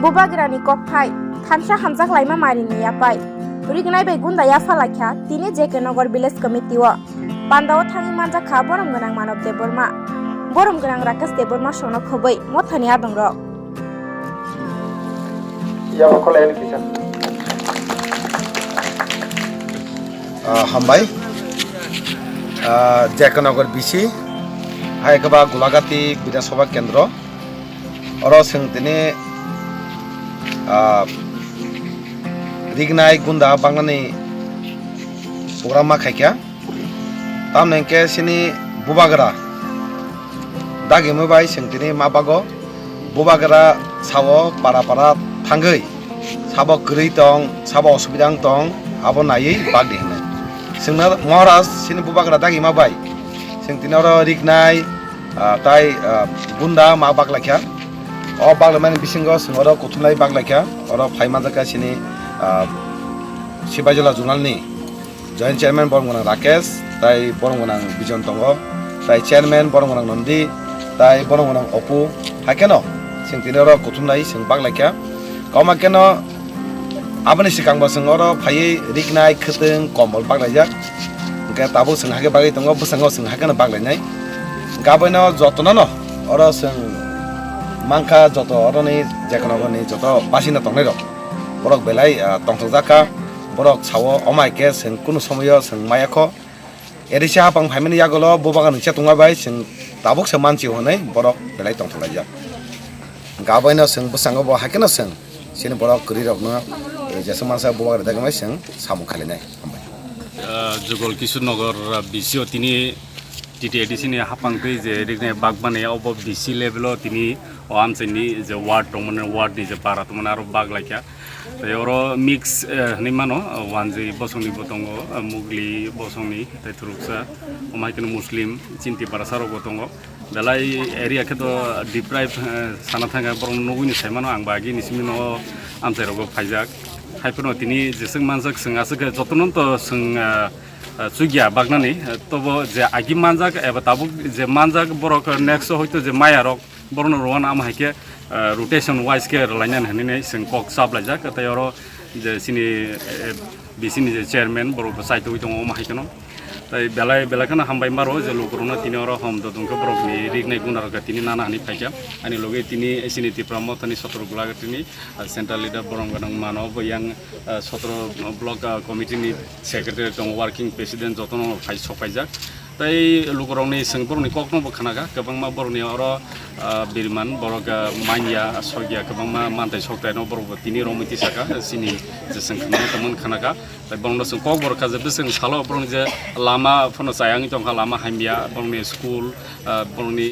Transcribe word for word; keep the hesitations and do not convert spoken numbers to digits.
Bubagrani kokthai, thansa hamjak laima marini yapai. Rignai bai gunda yapha laikha, tini J K Nagar Village Committee o. Pandao thangwi manjak kha borom gwnang Manob Debbarma. Borom gwnang Rakesh Debbarma songno khobwi mothani adongrok. Yabo khwlaiyani kisa. Ah, hambai. Ah, J K Nagar B C, hai khe ba Gulagati Bidhan Sabha Kendro. Oro chwng tini, ah, rignai gunda baknani program ma khaikha. Tamni hwnkhe chini bubagra dagimwi bai chwng tini ma bago. Bubagra sao para para thangwi sabo kwrwi tong, sabo osubida wng tong, abo naiwi bagdi hwnwi. Chwngno Maharaj chini bubagra dagima bai chwng tini oro rignai, ah, tai, ah, gunda ma baklaikha. O baklaimani bisingo chwng oro kuthumlai baklaikha. Oro phai manjakha chini, ah, Sibajola Zonalni Joint Chairman borom gwnang Rakesh, tai borom gwnang Bijon tongo, tai Chairman borom gwnang Nondi, tai borom gwnang Opu. Hai kheno chwng tini oro kuthumlai chwng baklaikha. Koma kheno aboni swkangbo chwng oro phaiwi rignai khwtwng kombol baklaijak. Hwnkhe tabuk chwng hakhe bagwi tongo, bwskango chwng hakheno baklainai. Hwnkhe aboino jotono no oro chwng mankha, joto oroni J K Nagarni joto basina tongnairok. Borok belai, ah, tongthokjak kha. Borok sao, omo hai khe chwng kunu somoyo chwng maya kho. Erisa hapang phaimani yagulo bubagra nungsa tongma bai chwng tabuk se mansi hwnwi borok belai tongthok laijak. Hwnkhe aboino chwng bwskango bo hai kheno chwng chini borok kwrwirokno, eh, jeswk mansa bubagra dagimai chwng samung khalinai. Hambai. Ah, Jugol Kishore Nagar, ah, B C o tini T T A D C ni hapang twi je rignai bak mani obo B C level o tini o amchaini je ward tongmani, ward ni je para tongmani aro bak laikha. Tei oro mix, eh, hinwi mano, eh, Wanjwi bosongni bo tongo, eh, Mugli bosongni, tei Thuruksa, omo hai kheno Muslim, Chinti Barasa rok bo tongo. Belai area khe to deprive, eh, sana thangkha, borok nugwi ni sai mano, ang ba agi ni simi no amchai rogo phaijak. Hai phano tini jeswk manjak, chwng aswk khe jotono to chwng, eh, eh, chukya baknani, eh, tobo je agi manjak eba tabuk je manjak borok next o hoito je maya rok, borokno rwna amo hai khe, eh, rotation wise khe rwlainani hinwi chwng kok chaplaijak. Tei oro je chini, eh, B C ni je chairman, borok bo chaitugwi tongo omo hai kheno. Tei belai, belai kheno hambai maro je lukurokno tini oro hom dodong khe borokni rignai guna rok tini nana hinwi phaikha. Ani logi tini chini Tipra Mothani Sotro Gulagati ni, eh, central leader borom gwnang mano bo yang, eh, Sotro block, eh, committee ni secretary tongo, working president jotono phai sok paijak. Tei lukurokni chwng borokni kokno bo khnakha, kwbangma borokni oro, ah, biriman borok, ah, manya sokya, kwbangma mantai soktaino borok bo tini romwi tisaka, chini je chwng khwnani tongmani khnakha. Tei borokno chwng kok bo rwkha je bwswk salo borokni je lama phano chayangwi tongkha, lama hamya, borokni school, ah, borokni